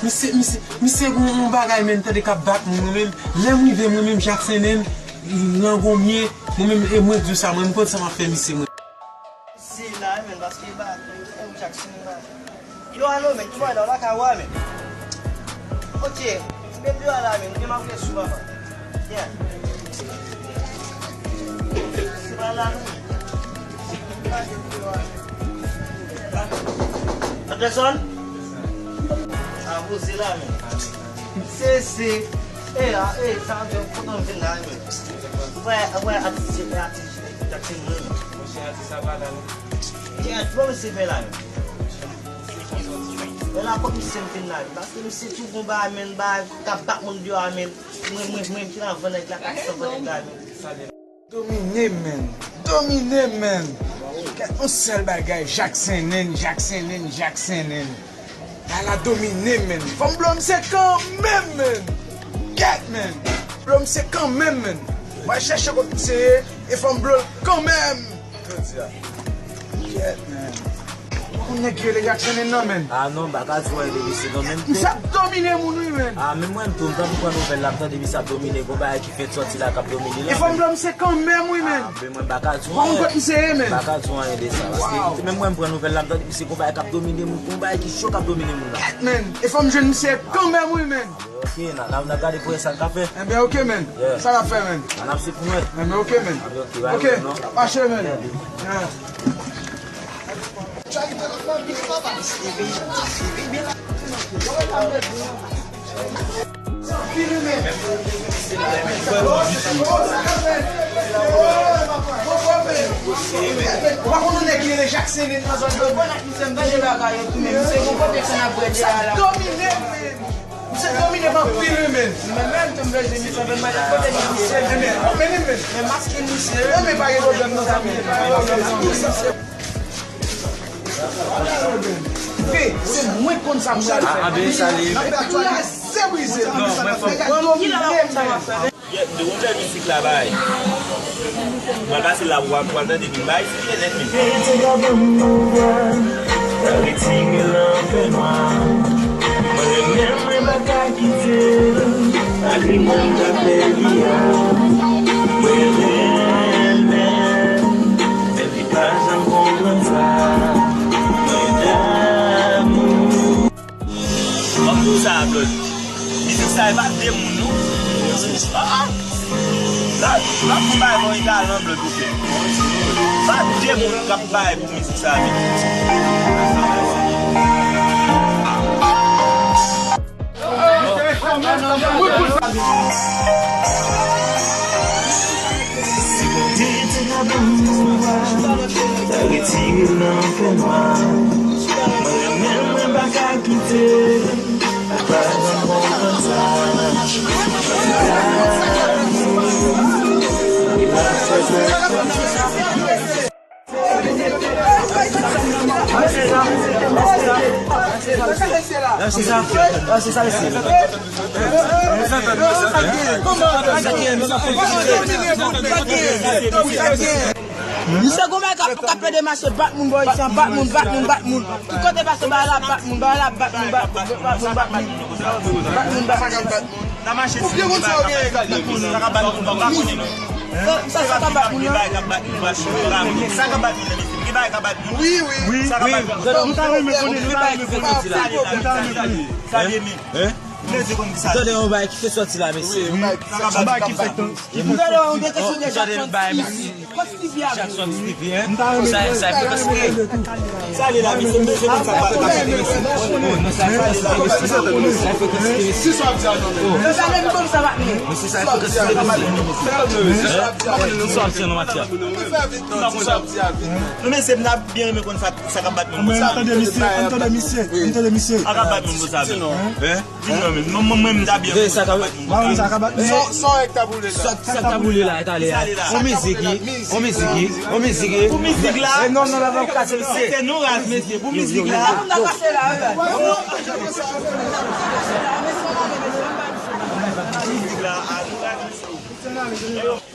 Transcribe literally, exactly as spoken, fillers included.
Misye, misye, misye gon yon bagay, menm, tande k ap bat moun, mwen menm, lè m rive, mwen menm, Jackson, menm, nan gonmye, mwen menm, e mwen k di w sa, mwen, m konn sa m ap fè misye, mwen. Si la, menm, paske ba, e Jackson, ba. Yo, alo, menm, ki mwen la, la ka wè, menm. Ok, menm yo la, menm, gen m ap rete sou, papa. Yeah. Se pa la, non. Anderson? A, poze la, men. Se, se, e, a, e, sa, men, kontan vin la, men. Wè, wè, atis, e, atis, atis, mwen, men. Monchè, atis, sa pa la, non. Kèt, bon, misye fè la, men. Men la, kòm misye m vin la, men. Paske misye tou gon ba, men, ba, k ap bat moun deyò a, men. Mwen, mwen, mwen, ki la, van nèg la, ka san van nèg la, men. Domine, men. Domine, men. Kèt, yon sèl bagay, Jackson, Jackson, Jackson. Ala domine, men. Fò m blo misye kanmenm, men. Kèt, men. Blo misye kanmenm, men. Mwen chèche kot misye ye, e fò m blo l kanmenm. Jodi a. Kèt, men. Ou nèg ki rele Jackson nan, men. A non, m pa ka di w anyen de misye non, men m te. Misye ap domine moun, wi, men. A, men mwen m tou, m tankou pran nouvèl la, m tande misye ap domine, gon bagay ki fèt sòti la k ap domine la. E fò m blo misye kanmenm, wi, men. A, men mwen m pa ka di w anyen. Ou pa konn kot misye ye, men. M pa ka di w anyen de sa, paske menm mwen m pran nouvèl la, m tande misye gon bagay k ap domine moun, gon bagay ki cho k ap domine moun la. Kèt, men. E fò m jwenn misye kanmenm, wi, men. Ok, n a, n a, n a gade pou wè sa n ka fè. Enben, ok, men. Yeah. Sa n ap fè, men. An ap se pou mwen. Enben, ok, men. Enben, ok, pa gen pwoblèm, non. Mache, men. Yeah. Yeah. Ou pa konn yon nèg ki rele Jackson nan zòn nan? Bon, ak misye, m tande bagay yo tou, men misye gon kote fè n ap bwè de a la. Sa domine, men. Misye domine m anpil, wi, men. Men menm tou m bezwen misye, men mwen kote misye. Men, men, men, men. Men maskin misye. Men, men, pa gen pwoblèm, non, zanmi. Pa gen pwoblèm, non. Ve, se mwen k konn sa m pral fè. A, a, ben, sa li. N ap fè aktyalite. Kraze brize. Non, mwen fò. Pran domine m, men. Yè, m te ouvè mizik la bay. Mwen pase la pou al tande vin bay, se nèt men. Rete gaban m nan vwa, retire l nan fènwa. Mwen renmen l, mwen pa ka kite l. Ak li mwen m ka fè li a. Mwen renmen l, men li pa janm konprann sa. Mwen damou. Ban m di w sa, Blòd. Mizik sa, e pa de moun, non. Ah, ah. La, la pou bay mwen galan, Blòd, ou fè. Pa de moun k ap bay pou mizik sa, men. Si Bondye te ka ban m pouvwa, ta retire l nan fènwa. Mwen renmen l, mwen pa ka kite l. Misye gon bagay k ap, k ap plede mache, bat moun bò isi an, bat moun, bat moun, bat moun. Tout kote pase, ba la, bat moun, ba la, bat moun, bat moun, bat moun, bat moun. Bat moun, bat moun. Sa mache si moun sa yo genyen k ap bat moun. Sa k ap bat moun, m pa konnen non. Sa, sa, sa k ap bat moun yo. Sa k ap bat moun, sa k ap bat moun, mesye. Gen bagay k ap bat moun. Wi, wi. Sa k ap bat moun. Nou ta renmen konnen, nou ta renmen konnen. Sa ye la, sa ye la. Sa ye, men. Mesye konn ki sa. Tande yon bagay ki fèk sòti la, mesye. Wi, yon bagay ki fèk, yon bagay ki fèk. Ki pou tande yon kesyon de Jackson Stevie. Kot Stevie a? Jackson Stevie, hein? Sa, sa e frekans li ye. Sa li la, mesye, m bezwen konn sa k ap pase, mesye. Sa li la, mesye. Sa e frekans li ye, mesye. Mesye, sa e frekans li ye, mesye. Non, mesye, m ta byen renmen konn sa, sa k ap bat moun konsa. Tande misye, tande misye, tande misye. Sa k ap bat moun konsa, men. Hein? Di non, men. Mwen, mwen, mwen, m ta byen konn sa k ap bat moun konsa. Sa k ap bat moun. Sa, sa k ta boule la. Sa, sa k ta boule la, talè a. On mizik, on mizik, on mizik. Pou mizik la. E non, non, la, la, kase misye. Se nou raz, mesye. Pou mizik la. Pou mizik la, a nou raz, mesye.